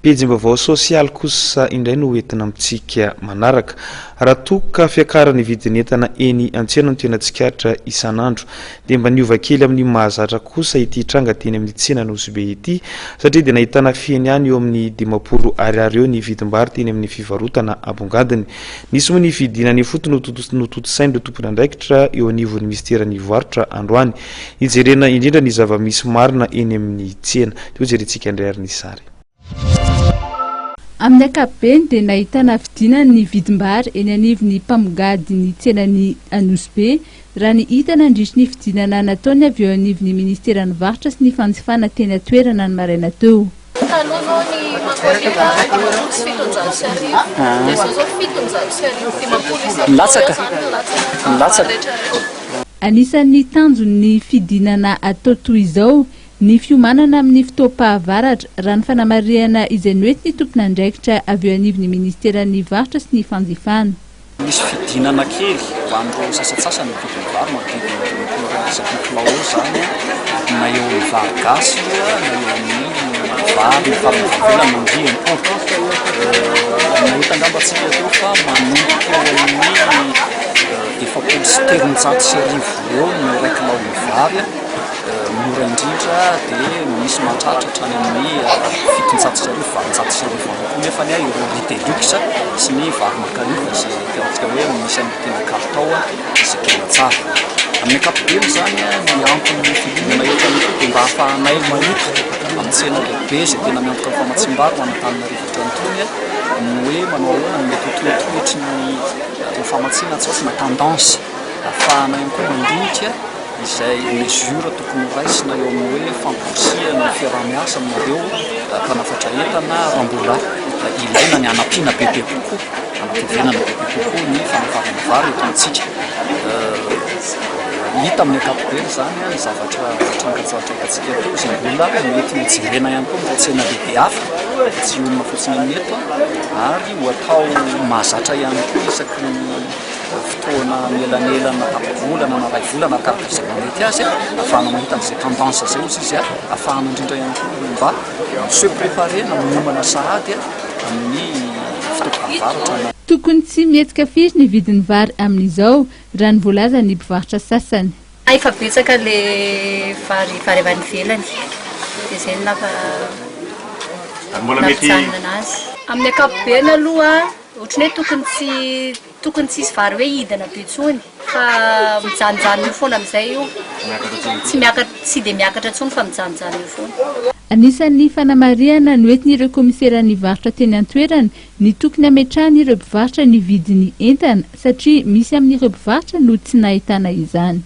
Pejim-baovao sosialy kosa indray no hoentina amintsika manaraka. Raha toa ka fiakaran'ny vidin'entana eny an-tsena no tena tsikaritra isan'andro dia mba niova kely amin'ny mahazatra kosa ity tranga teny amin'ny tsena Anosibe ity satria dia nahitana fihenany eo amin'ny 50 ariary eo ny vidim-bary teny amin'ny fivarotana ambongadiny. Nisy moa ny fidinana ifotony notontosain'ireo tompon'andraikitra eo anivon'ny minisiteran'ny varotra androany. Hijerena indrindra ny zava-misy marina eny amin'ny tsena. Dia hojerentsika indray ary ny sary. Amin'ny ankapobeny dia nahitana fidinany ny vidim-bary eny anivon'ny mpamongady ny tsenan'i Anosibe, raha ny hita nandritry ny fidinana nataony avy eo anivon'ny minisiteran'ny varotra sy ny fanjifana teny an-toerana ny maraina teo. Taloha zao ny makolela 1750 dia zao zao 1750 isan-taona zany nilatsaka ny vary rehetra rehetra. Anisan'ny tanjon'ny fidinana atao toy izao ny fiomanana amin'ny fotoam-pahavaratra, raha ny fanamarihana izay noentin'ny tompon'andraikitra avy eo anivon'ny minisiteran'ny Varotra sy ny Fanjifana. Nisy fidinana kely ho an'ireo sasantsasany ny vidin'ny vary, manodidina ny 50 ariary isaky ny kilao eo izany, na eo amin'ny vary gasy io na eo amin'ny vary nofaran'ny avy any ivelany mandia import. Nahita angamba antsika teo fa manomboka eo amin'ny 1340 eo ny iray kilaon'ny vary. Mora indrindra dia misy mahatratra hatrany amin'ny 1700, 1800 any koa nefa ireo riz de luxe sy ny vary makalioka izay tena hoe anisan'ny tena kalitao sy tena tsara. Amin'ny ankapobeny izany ny anton'ny fidinana eto amin'ity dia mba ahafahanay mahita amin'ny tsena lehibe izay tena miantoka ny famatsiam-bary ho an'Antananarivo ohatran'itony ny hoe manao ahoana ny mety ho toetoetry ny famatsiana tsy na tendance ahafahana ihany koa mandinika izay mesure tokony ho raisina eo amin'ny hoe famporisihana ny fiaraha-miasa aminareo mpanafatra entana raha mbola ilaina ny hanampiana bebe kokoa, hanatevenana bebe kokoa ny fanafarana vary eto amintsika. Hita amin'ny ankapobeny izany ny zavatra tranga tsara hitantsika teo izay mbola mety ho jerena ihany koa amin'ireo tsena lehibe hafa fa tsy hionona fotsiny amin'ny eto ary ho atao mahazatra ihany koa isaky ny fotoana mielanelana tapa-bolana na iray volana arakaraka izay mahamety azy ahafahana mahita an'izay tendance izay ozy izy ahafahana indrindra ihany koa mba se préparer na miomana sahady amin'ny fotoam-pahavaratra. Tokony tsy mihetsika firy ny vidin'ny vary amin'izao, raha ny voalazan'ny mpivarotra sasany. Efa betsaka le vary vary avy any ivelany dia zay no nampa nampijanona anazy. Amin'ny ankapobeny aloha ohatran'ny hoe tokony tsy Tokony tsy hisy vary hoe hidina be intsony fa mijanonjanona eo foana amin'izay io, tsy miakatra tsy dia miakatra intsony fa mijanonjanona eo foana. Anisan'ny fanamarihana noentin'ireo kaomiseran'ny varotra teny an-toerana ny tokony hametrahan'ireo mpivarotra ny vidin'ny entana satria misy amin'ireo mpivarotra no tsy nahitana izany.